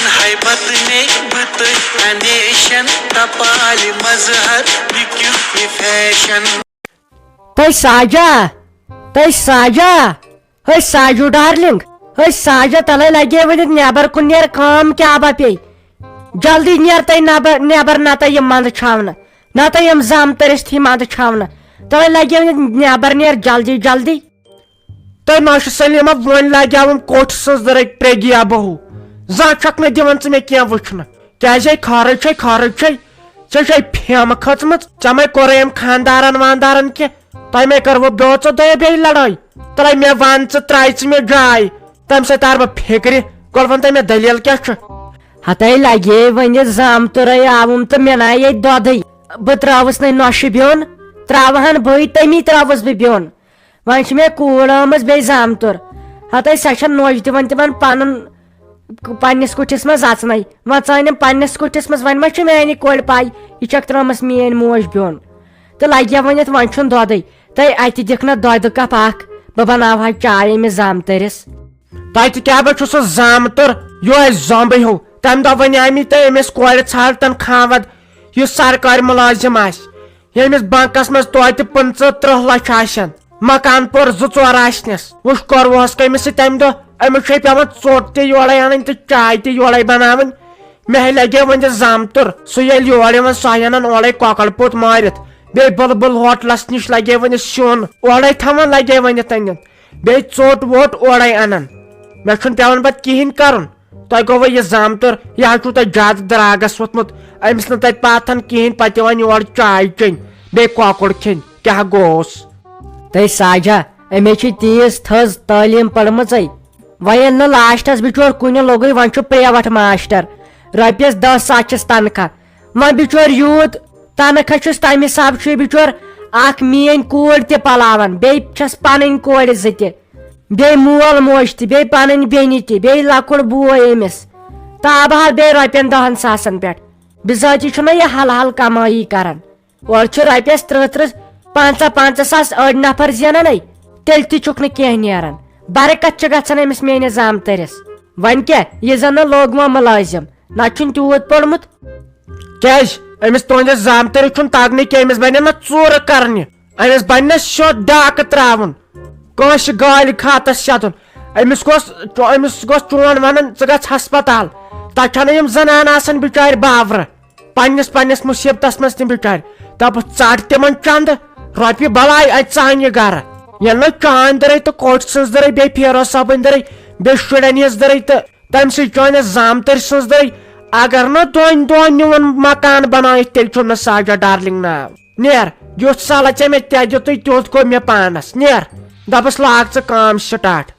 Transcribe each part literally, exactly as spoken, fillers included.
ہیبت نے بہٕ تہٕ انیشن، تپالہِ مظہر یہِ کیُتھ یہِ فیشن۔ تہٕ ساجا، تہٕ ساجا، ہے ساجو ڈارلنگ، ہے ساجا، تلے لگے ؤنِتھ نٮ۪بر کُن نیر، کٲم کیٛاہ با پیٚیہِ؟ جلدی نیر تہٕ نٮ۪بر، نٮ۪بر، نتہٕ یِم منٛدٕ چھاونہٕ، نتہٕ یِم زامتٕرۍ ٲسۍ تھی منٛدٕ چھاونہٕ۔ تلے لگے ؤنِتھ نٮ۪بر نیر جلدی جلدی۔ تہٕ نوشہِ سلیمہ، وۄنۍ لگیاوُم کوٹھۍ سٕنٛز رٔکۍ پریگیا بہو۔ زانٛہہ چھکھ نہٕ دِوان ژٕ مےٚ کینٛہہ وٕچھنہٕ۔ کیازے خارٕج چھے، خارٕج چھے؟ ژےٚ چھے پھیمہٕ کھٔژمٕژ؟ ژےٚ مَے کوٚرُے أمۍ خاندارن واندارن کینٛہہ؟ تۄہہِ مَے کٔروٕ بیٚو ژٕ دۄیو بیٚیہِ لڑٲے؟ تَلے مےٚ وَن ژٕ، ترٛاے ژٕ مےٚ جاے۔ تَمہِ سۭتۍ تَرٕ بہٕ فِکرِ۔ گۄڈٕ وَن تہٕ مےٚ دٔلیٖل کیٛاہ چھُ؟ ہتے لگے وۄنۍ زامتُرے آوُم تہٕ مےٚ نَے ییٚتہِ دۄدٕے۔ بہٕ ترٛاوُس نَے نۄشہِ بیوٚن، ترٛاوہن بٕے، تٔمی ترٛاوُس بہٕ بیوٚن۔ وۄنۍ چھِ مےٚ کوٗر آمٕژ بیٚیہِ زامتُر۔ ہتے سۄ چھےٚ نوٚش دِوان تِمن پنُن، پننِس کُٹھِس منٛز اژنَے۔ وۄنۍ ژٲنِم پننِس کُٹھِس منٛز، وۄنۍ ما چھِ میانہِ کورِ پاے، یہِ چھکھ ترٲمٕژ میٲنۍ موج بیوٚن۔ تہٕ لگہِ ہا وۄنۍ یتھ، وۄنۍ چھُن دۄدٕے۔ تہٕ اتہِ دِکھ نہ دۄدٕ کپ اکھ، بہٕ بناوہا چاے أمِس زامتٕرِس۔ تتہِ کیٛاہ بہ چھُ سُہ زامتُر، یہِ آسہِ زامبٕے ہیوٗ۔ تمہِ دۄہ ونیٛاے مےٚ تۄہہِ أمِس کورِ ژھانڈ تنخواہ ود، یُس سرکارِ مُلٲزِم آسہِ۔ ییٚمِس بنکس منٛز توتہِ پٕنٛژٕہ تٕرٛہ لچھ آسن، مکان پور زٕ ژور آسنس۔ وٕچھ، کوٚروہس کٔمِس سۭتۍ تمہِ دۄہ؟ أمِس چھے پٮ۪وان ژوٚٹ تہِ یورے انٕنۍ تہٕ چاے تہِ یورے بناوٕنۍ۔ مےٚ ہے لگے وۄنۍ زامتُر، سُہ ییٚلہِ یور یِوان، سُہ ہے انان اورے کۄکر پوٚت مٲرِتھ، بیٚیہِ بلبل ہوٹلس نِش لگے وۄنۍ سیُن، اورے تھاوان لگے وۄنۍ تنِن، بیٚیہِ ژوٚٹ ووٚٹ اورے انان۔ مےٚ چھُنہٕ پٮ۪وان پتہٕ کِہیٖنۍ کرُن۔ تۄہہِ گوٚوٕ یہِ زامتُر، یہِ حظ چھُو تۄہہِ زیادٕ دراگس ووٚتھمُت۔ أمِس نہٕ تَتہِ پاتھن کِہیٖنۍ، پتہٕ یِوان یور چاے چیٚنۍ، بیٚیہِ کۄکُر کھیٚنۍ، کیٛاہ گوٚوس؟ تہٕ ساجا، أمِس چھِ تیٖژ تھٔز تعلیٖم پٔرمٕژٕے، وۄنۍ ییٚلہِ نہٕ لاسٹس بِچور کُنہِ لوٚگُے، وۄنۍ چھُ پریوٹ ماسٹر، رۄپیس دہ ساس چھِس تنخواہ۔ وۄنۍ بِچور یوٗت تنخواہ چھُس، تمہِ حساب چھُ یہِ بِچور اکھ میٲنۍ کوٗر تہِ پلاوان، بیٚیہِ چھس پنٕنۍ کورِ زٕ تہِ۔ بیٚیہِ مول موج تہِ، بیٚیہِ پنٕنۍ بیٚنہِ تہِ، بیٚیہِ لۄکُٹ بوے أمِس۔ تابہال بیٚیہِ رۄپین دہن ساسن پٮ۪ٹھ۔ بِذٲتی چھُنہ یہِ حلال کمٲیی کران۔ اورٕ چھُ رۄپیس ترٕٛہ ترٕٛہ، پنٛژاہ پنٛژاہ ساس أڑۍ نفر زینان ہے، تیٚلہِ تہِ چھُکھ نہٕ کینٛہہ نیران۔ برکت چھِ گژھان أمِس میٲنِس زامتٕرِس۔ وۄنۍ کیٛاہ، یہِ زن نہٕ لوٚگ وۄنۍ مُلٲزِم، نہ چھُنہٕ تیوٗت پوٚرمُت۔ کیٛازِ؟ أمِس تُہنٛدِس زامتٕرِس چھُنہٕ تگنٕے کینٛہہ، أمِس بنہِ نہ ژوٗرٕ کرنہِ۔ أمِس بنہِ نہ سیوٚد ڈاکہٕ ترٛاوُن، کٲنٛسہِ گالہِ خاتس شیٚدُن۔ أمِس گوٚژھ، أمِس گوٚژھ چون ونُن، ژٕ گژھ ہسپتال۔ تتہِ چھنہٕ یِم زنانہٕ آسان بچارِ باورٕ، پننِس پننِس مُصیبتس منٛز تِم بچارِ۔ دپُس، ژٹ تِمن چندٕ، رۄپیہِ بلاے اتہِ ژانہِ گرٕ۔ ییٚلہِ نہٕ چٲنۍ دٔرٕے تہٕ کوٚٹ سٕنٛز دٔرٕے، بیٚیہِ فیروز صٲبٕنۍ دٔرٕے، بیٚیہِ شُرٮ۪ن ہِنٛز دٔرٕے تہٕ تمہِ سۭتۍ چٲنِس زامتٕرۍ سٕنٛز دٔرٕے، اگر نہٕ دۄن دۄہن میون مکان بنٲیِتھ، تیٚلہِ چھُم نہٕ ساجا ڈارلنگ ناو۔ نیر، یُتھ سلا ژےٚ مےٚ تہِ دیُتُے، تیُتھ گوٚو مےٚ پانس۔ نیر، دپس، لاگ ژٕ کٲم سٹارٹ۔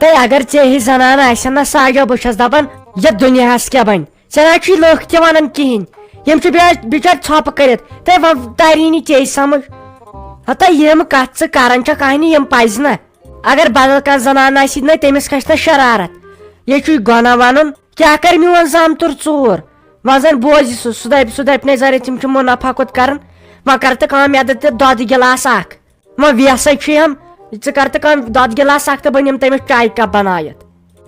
تہٕ اگر ژےٚ ہِش زنان آسہِ نہ ساجا، بہٕ چھس دپان، یتھ دُنیاہس کیٛاہ بنہِ؟ ژےٚ نہ چھُے لُکھ تہِ ونان کِہینۍ۔ یِم چھِ بے-، بِچٲرۍ ژھۄپہٕ کٔرِتھ۔ تہٕ وۄنۍ تری نہٕ ژےٚ سمجھ۔ ہتا یِم کتھ ژٕ کران چھکھ، اہنہِ یِم پزِ نہ۔ اگر بدل کانٛہہ زنان آسہِ نہ، تٔمِس کھسہِ نہ شرارت۔ یہِ چھُے گۄناہ ونُن۔ کیٛاہ کرِ میون زامتُر ژوٗر؟ وۄنۍ زن بوزِ سُہ، سُہ دپہِ، سُہ دپہِ، نَے زن تِم چھِ منافع کوٚت کران۔ وۄنۍ کر تہٕ کٲم، مےٚ دِ تہٕ دۄدٕ گِلاس اکھ۔ وۄنۍ ویسے چھُے ہم، ژٕ کر تہٕ کٲم، دۄدٕ گِلاس اکھ تہٕ بہٕ نِمہٕ تٔمِس چایہِ کپ بنٲیِتھ۔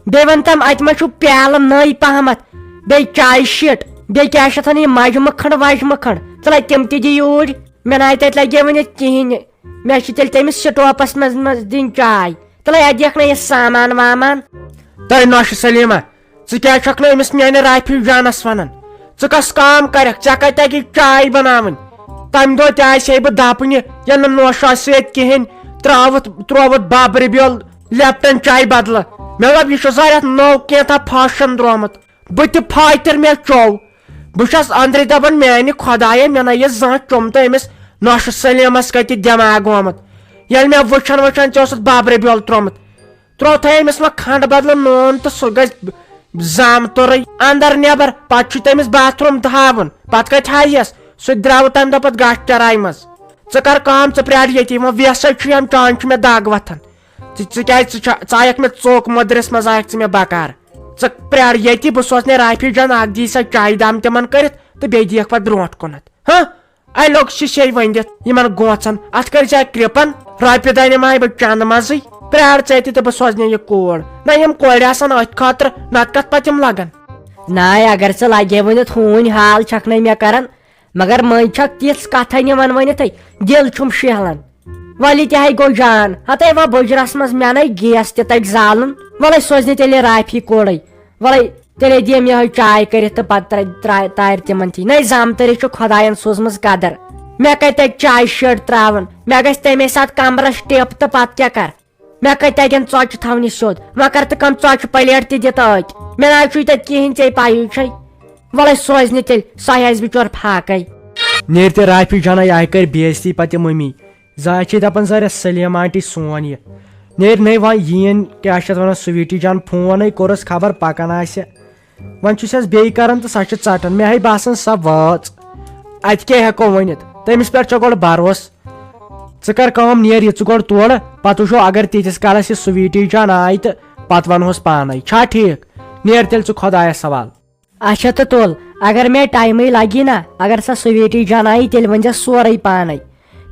بیٚیہِ ون تم، اتہِ ما چھُو پیالہٕ نٔے پہمتھ، بیٚیہِ چایہِ شیٖٹ، بیٚیہِ کیٛاہ چھِ اتھ ونان، یہِ مجہِ مکھن وجہِ مکھن، ژٕ لگ تِم تہِ دِ یوٗرۍ۔ مےٚ نَے تتہِ لگہِ وۄنۍ ییٚتہِ کِہیٖنۍ۔ مےٚ چھِ تیٚلہِ تٔمِس سٹوپس منٛز، منٛز دِنۍ چاے۔ تہٕ لے، اتہِ دِکھ نہ یہِ سامان وامان۔ تہٕ نوشہِ سلیمہ، ژٕ کیٛازِ چھکھ نہٕ أمِس میانہِ رافی جانس ونان؟ ژٕ کۄس کٲم کرکھ؟ ژےٚ کتہِ تگی چاے بناوٕنۍ؟ تمہِ دۄہ تہِ آسہِ ہے بہٕ دپنہِ، ییٚلہِ نہٕ نوشہِ آسہِ سۭتۍ کِہینۍ، ترٛاوُتھ، ترٛووُتھ بابرِ بیول لیپٹن چاے بدلہٕ۔ مےٚ دوٚپ، یہِ چھُ ظٲہرتھ نوٚو کینٛژھا فیشن درٛامُت۔ بہٕ تہِ پھاتِر مےٚ چوٚو۔ بہٕ چھَس أنٛدرِ دَپان، میٛانہِ خۄدایہ، مےٚ نَے یہِ زانٛہہ چوٚمتُے أمِس نۄشہِ سلیمَس کَتہِ دٮ۪ماغ آمُت۔ ییٚلہِ مےٚ وٕچھان وٕچھان ژےٚ اوسُتھ بابرِ بیول ترٛوومُت، ترٛووتھَے أمِس وۄنۍ کھنٛڈ بدلہٕ نوٗن تہٕ سُہ گژھِ زامتُرٕے اَندَر نٮ۪بَر۔ پَتہٕ چھُ تٔمِس باتھ روٗم دھاوُن، پَتہٕ کَتہِ ہایَس؟ سُہ تہِ درٛاو تَمہِ دۄہ پَتہٕ گاشہِ چَراے منٛز۔ ژٕ کَر کٲم، ژٕ پرٛار ییٚتی، وۄنۍ وٮ۪سَے چھُ یَم چانہِ چھُ مےٚ دَگ وۄتھان۔ ژٕ، ژٕ کیٛازِ، ژٕ چھا-، ژٕ آیَکھ مےٚ ژوٚک مٔدرِس منٛز آیَکھ ژٕ مےٚ بکار۔ ژٕ پرٛار ییٚتی، بہٕ سوزنے رافی جان، اَکھ دی سا چایہِ دام تِمن کٔرِتھ تہٕ بیٚیہِ دِیَکھ پتہٕ برونٛٹھ کُنتھ۔ ہاں، اے لوٚگ شیٖشے ؤنِتھ یِمن گوژن، اتھ کٔرۍ زِ کرٛپن، رۄپیہِ دہ نِمہٕ ہاے بہٕ چندٕ منٛزٕے۔ پرٛار ژٕ تہِ تہٕ بہٕ سوزنہِ یہِ کوٗر۔ نہ، یِم کورِ آسن أتھۍ خٲطرٕ، نتہٕ کتھ پتہٕ یِم لگن۔ ناے، اگر ژٕ لگے ؤنِتھ ہوٗنۍ حال چھکھ نے مےٚ کران، مگر مٔنٛزۍ چھکھ تِژھ کتھے نِوان ؤنِتھٕے، دِل چھُم شیہلان۔ ولی تہِ ہے گوٚو جان، ہتے وۄنۍ بُجرس منٛز مےٚ نے گیس تہِ تگہِ زالُن۔ وَلَے سوزنہِ تیٚلہِ رافی کورے، وَلَے تیٚلے دِیم یِہوٚے چاے کٔرِتھ تہٕ پتہٕ ترٛ-، ترٛا-، تارِ تِمن تھی۔ نے زامتٕرِس چھُ خۄداین سوٗزمٕژ قدر۔ مےٚ کتہِ تگہِ چایہِ شیٹ ترٛاوُن؟ مےٚ گژھِ تمے ساتہٕ کمرس ٹیپ تہٕ پتہٕ کیٛاہ کر؟ مےٚ کتہِ تگن ژۄچہِ تھاونہِ سیوٚد؟ وۄنۍ کر تہٕ کم ژۄچہِ پلیٹ تہِ دِتھ ٲکۍ۔ مےٚ نہ حظ چھُے تتہِ کِہیٖنۍ، ژےٚ پَیی چھے۔ وَلَے سوزنہِ تیٚلہِ، سۄ آسہِ بِچور فاقے۔ نیرِ تہِ رافی جانا، یہِ کَرِ بے عزتی پتہٕ یہِ مٔمی۔ زانٛہہ چھِ دَپان زَرٮ۪س سلیمہ آنٹی سون یہِ۔ نیرِ نَے وۄنۍ یِیِن، کیٛاہ چھِ اَتھ وَنان، سویٖٹی جان فونَے کوٚرُس، خبر پَکان آسہِ۔ وۄنۍ چھُس یَس بیٚیہِ کَران تہٕ سۄ چھِ ژَٹان۔ مےٚ ہے باسان سۄ وٲژ۔ اَتہِ کیٛاہ ہٮ۪کو ؤنِتھ؟ تٔمِس پٮ۪ٹھ چھےٚ گۄڈٕ بروس۔ ژٕ کَر کٲم، نیر یہِ ژٕ گۄڈٕ تورٕ، پَتہٕ وٕچھو اگر تیٖتِس کالَس یہِ سویٖٹی جان آیہِ تہٕ پَتہٕ وَنہوس پانَے۔ چھا ٹھیٖک؟ نیر تیٚلہِ ژٕ خۄدایَس حوالہٕ۔ اچھا تہٕ تُل، اگر مےٚ ٹایمٕے لگی نا، اگر سۄ سویٖٹی جان آیی، تیٚلہِ ؤنۍ زٮ۪س سورُے پانے۔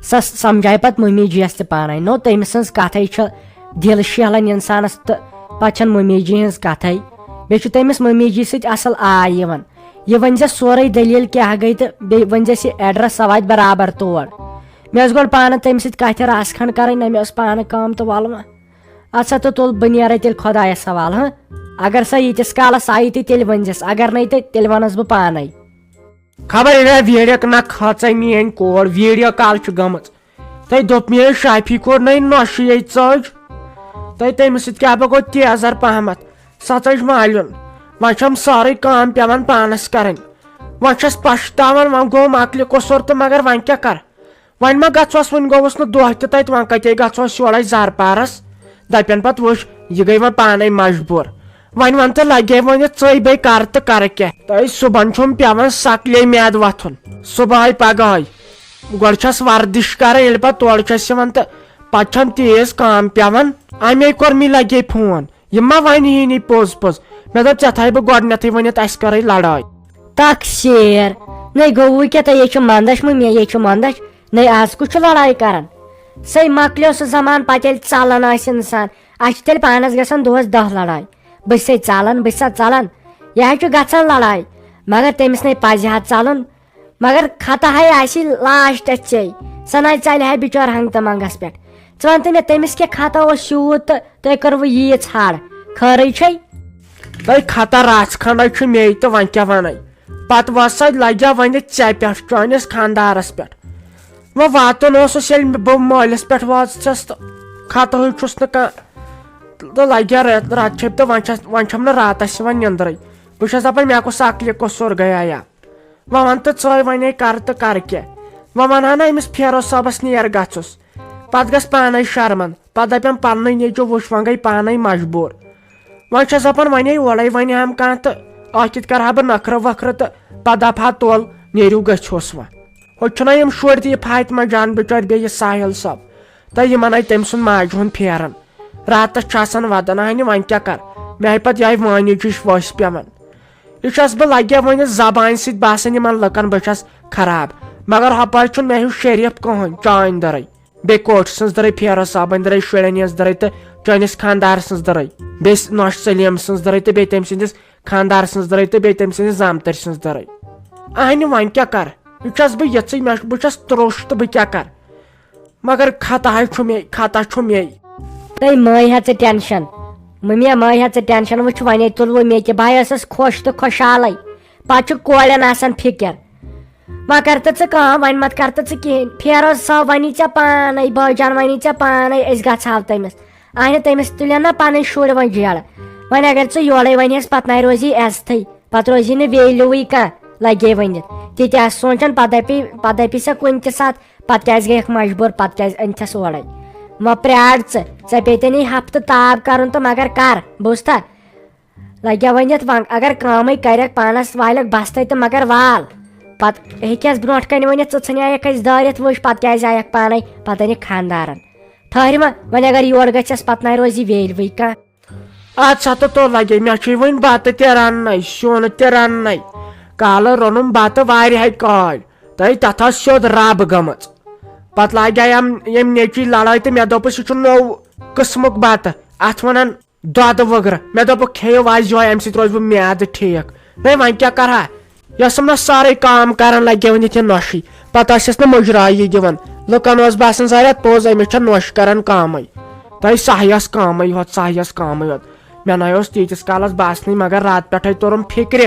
سۄ س-، سمجھایہِ پتہٕ مٔمی جیَس تہِ پانے۔ نو، تٔمۍ سٕنٛز کتھے چھِ دِل شیہلان انسانس، تہٕ پتہٕ چھنہٕ مٔمی جی ہٕنٛز کتھے۔ بیٚیہِ چھُ تٔمِس مٔمی جی سۭتۍ اصل آے یِوان۔ یہِ ؤنۍ زٮ۪س سورُے دٔلیٖل کیٛاہ گٔے، تہٕ بیٚیہِ ؤنۍ زٮ۪س یہِ ایڈرس سۄ واتہِ برابر تور۔ مےٚ ٲس گۄڈٕ پانہٕ تٔمِس سۭتۍ کتھِ رژھ کھنٛڈ کرٕنۍ، نہ مےٚ ٲس پانہٕ کٲم تہٕ وۄلہٕ وۄنۍ۔ اَدٕ سا تہٕ تُل، بہٕ نیرے تیٚلہِ خۄدایَس حوالہٕ، ہاں؟ اگر سۄ ییٖتِس کالَس آیہِ تہٕ تیٚلہِ ؤنۍزٮ۪س، اگر نَے تہٕ تیٚلہِ وَنَس بہٕ پانَے۔ خبر یہِ گٔے ویٖڈیو نہ کھٲژَے میٛٲنۍ کور، ویٖڈیو کال چھِ گٔمٕژ۔ تۄہہِ دوٚپ مےٚ شافی کور نَے نۄشہِ یے ژٔج۔ تۄہہِ تٔمِس سۭتۍ کیٛاہ بہٕ گوٚو تیزر پہمتھ، سۄ ژٔج مالیُن۔ وۄنۍ چھَم سٲرٕے کٲم پٮ۪وان پانَس کَرٕنۍ۔ وۄنۍ چھَس پَشتاوان، وۄنۍ گوٚو مۄکلہِ قصوٗر تہٕ مگر وۄنۍ کیٛاہ کَرٕ؟ وۄنۍ ما گژھوس، وُنہِ گوٚوُس نہٕ دۄہ تہِ تتہِ، وۄنۍ کتے گژھوس یورے زرپارس؟ دپن پتہٕ وٕچھ، یہِ گٔے وۄنۍ پانے مجبوٗر۔ وۄنۍ ون تہٕ لگے وۄنۍ ژٕے بیٚیہِ کرٕ تہٕ کرٕ کیٛاہ؟ تہٕ صُبحن چھُم پٮ۪وان سکلے میادٕ وۄتھُن، صُبحٲے پگہٲے۔ گۄڈٕ چھس ورزش کران، ییٚلہِ پتہٕ تورٕ چھس یِوان تہٕ پتہٕ چھم تیز کٲم پٮ۪وان۔ امے کوٚر مےٚ لگے فون۔ یہِ ما ونہِ یی نہٕ پوٚز پوٚز؟ مےٚ دوٚپ، ژےٚ تھایہِ بہٕ گۄڈٕنیتھٕے ؤنِتھ، اسہِ کٔرٕے لڑٲے۔ تقصیر۔ نَے گوٚوُے کیٛاہ تۄہہِ؟ یے چھِ مندچھ مہٕ مےٚ، یے چھِ مندچھ۔ نَے آز کُس چھُ لڑایہِ کران؟ سَے مۄکلیو سُہ زمان، پتہٕ ییٚلہِ ژلان آسہِ انسان، اسہِ چھِ تیٚلہِ پانس گژھان دۄہس دہ لڑایہِ۔ بہٕ چھسے ژلان، بہٕ چھسا ژلان؟ یہِ حظ چھُ گژھان لڑایہِ۔ مگر تٔمِس نَے پزِ ہا ژلُن۔ مگر خطا ہے آسی لاسٹس ژے۔ سۄ نَے ژَلہِ ہا بِچور ہنٛگتہٕ منٛگس پٮ۪ٹھ۔ ژٕ وَن تہٕ مےٚ، تٔمِس کیٛاہ خطا اوس یوٗت تہٕ تۄہہِ کٔروٕ ییٖژ ہاڑ؟ خٲرٕے چھے؟ تۄہہِ خطا رژھ کھنٛڈے چھُ مے تہٕ وۄنۍ کیٛاہ وَنَے؟ پتہٕ وَسا لَگیا وۄنۍ ژےٚ پٮ۪ٹھ، چٲنِس خانٛدارس پٮ۪ٹھ۔ وۄنۍ واتُن اوسُس ییٚلہِ بہٕ مٲلِس پٮ۪ٹھ وٲژٕس تہٕ خطہٕے چھُس نہٕ کانٛہہ۔ تہٕ لَگیا رٮ۪تھ راتہٕ چھٔپۍ تہٕ وۄنۍ چھَس، وۄنۍ چھَم نہٕ راتس یِوان نیٚنٛدرٕے۔ بہٕ چھَس دَپان مےٚ کُس عقلہِ قصوٗر گٔیایا؟ وۄنۍ وَن تہٕ ژٕے وۄنۍ ہے کَرٕ تہٕ کَرٕ کیٛاہ؟ وۄنۍ وَنہٕ ہا نہ أمِس فیروز صٲبَس نیر گژھُس۔ پَتہٕ گژھِ پانَے شرمَن، پَتہٕ دَپٮ۪م پَننُے نیٚچوٗ وٕچھ وۄنۍ گٔے پانَے مجبوٗر۔ وۄنۍ چھَس دَپان وۄنۍ ہے اورَے وَنہِ ہم کانٛہہ تہٕ اَتھ کِتھ کَرٕ ہا بہٕ نَکھرٕ وَکھرٕ تہٕ پَتہٕ دَپہٕ ہا تول نیٖرِو گٔژھِوس وۄنۍ۔ ہُتہِ چھُنہ یِم شُرۍ تہِ یہِ فاطمہ جان بِچٲرۍ بیٚیہِ یہِ ساحل صٲب تہٕ یِمَن آے تٔمۍ سُنٛد ماجہِ ہُنٛد پھیران۔ راتس چھُ آسان ودان، اہنہِ وۄنۍ کیٛاہ کر؟ مےٚ آیہِ پتہٕ یِہوٚے وٲنِج ہِش وٲنٛسہِ پٮ۪وان۔ یہِ چھَس بہٕ لگیا وۄنۍ زبانہِ سۭتۍ باسان یِمن لُکن بہٕ چھَس خراب۔ مگر ہۄپٲرۍ چھُنہٕ مےٚ ہیوٗ شریف کٕہٕنۍ، چٲنۍ دٔرٕے، بیٚیہِ کوٹھۍ سٕنٛز دٔرٕے، پھیرو صٲبٕنۍ دٔرٕے، شُرٮ۪ن ہِنٛز دٔرٕے تہٕ چٲنِس خانٛدار سٕنٛز دٔرٕے، بیٚیہِ نۄش سلیٖم سٕنٛز دٔرٕے تہٕ بیٚیہِ تٔمۍ سٕنٛدِس خانٛدار سٕنٛز دٔرٕے تہٕ بیٚیہِ تٔمۍ سٕنٛدِس زامتٕرۍ سٕنٛز دٔرٕے۔ اہنہِ وۄنۍ کیٛاہ کر؟ یہِ چھَس بہٕ یِژٕے، مےٚ، بہٕ چھَس تروٚش تہٕ بہٕ کیٛاہ کر؟ مگر خطا ہے چھُ مے، خطا چھُ مے۔ تَے مہٕ ہےٚ ژٕ ٹینشن۔ مٔمیا، مہٕ ہےٚ ژٕ ٹینشن۔ وٕچھ، وَنے تُلوٕ مے تہِ۔ بہٕ ہے ٲسٕس خۄش تہٕ خۄشحالَے۔ پَتہٕ چھُ کورٮ۪ن آسان فِکر۔ وۄنۍ کر تہٕ ژٕ کٲم، وۄنۍ مت کر تہٕ ژٕ کِہیٖنۍ۔ فیروز صٲب وَنی ژےٚ پانَے، بٲے جان وَنی ژےٚ پانَے، أسۍ گژھہاو تٔمِس۔ اہنہِ، تٔمِس تُلن نا پَنٕنۍ شُرۍ وۄنۍ جیلہٕ۔ وۄنۍ اگر ژٕ یورَے وَنہِ ہَس، پَتہٕ نَے روزی عزتھٕے۔ پَتہٕ روزی نہٕ ویلیوٕے کانٛہہ، لگے ؤنِتھ۔ تہِ تہِ آسہِ سونٛچان، پَتہٕ دَپی، پَتہٕ دَپی سۄ کُنہِ تہِ ساتہٕ، پتہٕ کیازِ گٔیکھ مجبوٗر، پتہٕ کیازِ أنتھس اورے؟ وۄنۍ پرٛار ژٕ، ژےٚ پیٚیہِ تیٚلہِ ہفتہٕ تاب کرُن تہٕ مگر کر، بوٗزتھا؟ لگیا ؤنِتھ، وۄنۍ اگر کٲمٕے کرکھ، پانس والکھ بستَے تہٕ مگر وال۔ پتہٕ ہیٚکہِ ہس برونٛٹھ کنہِ ؤنِتھ، ژٕ ژھٕنیایکھ اسہِ دٲرِتھ، وٕچھ پتہٕ کیازِ آیکھ پانے، پتہٕ أنِکھ خانٛدارن۔ ٹھٔہرِ وۄنۍ، وۄنۍ اگر یور گژھٮ۪س، پتہٕ نَے روزِ ویلوٕے کانٛہہ۔ اَدٕ سا تہٕ تو لگے، مےٚ چھُے وۄنۍ بتہٕ تہِ رننَے، سیُن تہِ رننَے۔ کالہٕ روٚنُم بتہٕ واریاہے کالۍ۔ ہے، تتھ ٲس سیوٚد رب گٔمٕژ۔ پتہٕ لاگے أمۍ، ییٚمۍ نیٚچوۍ لڑٲے تہٕ مےٚ دوٚپُس، "یہِ چھُ نوٚو قٕسمُک بتہٕ، اتھ ونان دۄدٕ وٕگرٕ۔" مےٚ دوٚپُکھ، "کھیٚیِو وازِ یِہوٚے، امہِ سۭتۍ روزِ وۄنۍ میادٕ ٹھیٖک۔" ہے، وۄنۍ کیٛاہ کرٕ ہا؟ یہِ ٲسٕم نہ سٲرٕے کٲم کران، لگے وۄنۍ ییٚتہِ نۄشہِ۔ پتہٕ ٲسِس نہٕ مُجراے یہِ دِوان۔ لُکن اوس باسان، ظاہرہ پوٚز، أمِس چھےٚ نۄش کران کٲمٕے۔ تہٕ سہی ٲس کٲمٕے یوت، سہی ٲس کٲمٕے یوت۔ مےٚ نہ اوس تیٖتِس کالس باسنٕے، مگر راتہٕ پٮ۪ٹھے توٚرُم فِکرِ۔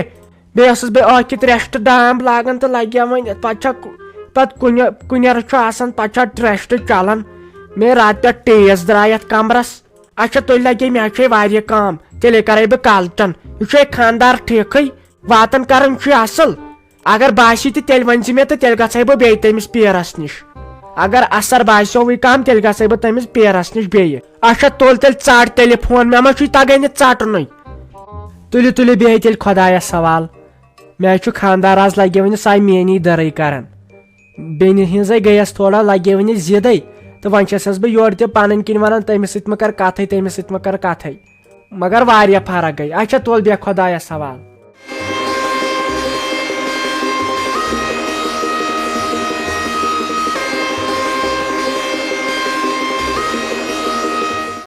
بیٚیہِ ٲسٕس بہٕ ٲکھِتھ rest ڈامب لاگان تہٕ لگے وۄنۍ، پتہٕ چھا کُ-، پتہٕ کُنہِ، کُنہِ رٕ چھُ آسان، پتہٕ چھا rest چلان۔ مےٚ راتہٕ پٮ۪ٹھ تیز درٛاے یتھ کمرس۔ اچھا، تُہۍ لگے، مےٚ چھے واریاہ کٲم، تیٚلے کرے بہٕ کالچن۔ یہِ چھُ ہے خاندار ٹھیکھٕے، واتان کران چھُ یہِ اصل۔ اگر باسی تہِ تیٚلہِ ؤنۍ زِ مےٚ تہٕ تیٚلہِ گژھے بہٕ بیٚیہِ تٔمِس پیرس نِش۔ اگر اثر باسیووٕے کم، تیٚلہِ گژھے بہٕ تٔمِس پیرس نِش بیٚیہِ۔ اچھا، تُل تیٚلہِ ژٹ تیٚلہِ فون، مےٚ ما چھُے تگٲنی ژٹنُے۔ تُلِو تُلِو، بیٚہہِ تیٚلہِ خۄدایس حوال۔ مےٚ چھُ خاندار آز لگہِ وۄنۍ سۄے میٲنی دٔرٕے کران۔ بیٚنہِ ہٕنٛزے گٔیس تھوڑا، لگے وۄنۍ ضدٕے۔ تہٕ وۄنۍ چھسس بہٕ یورٕ تہِ پنٕنۍ کِنۍ ونان، تٔمِس سۭتۍ مہ کر کتھے، تٔمِس سۭتۍ مہ کر کتھے۔ مگر واریاہ فرق گٔے۔ اچھا، تُل بیٚہہ خۄدایس حوال۔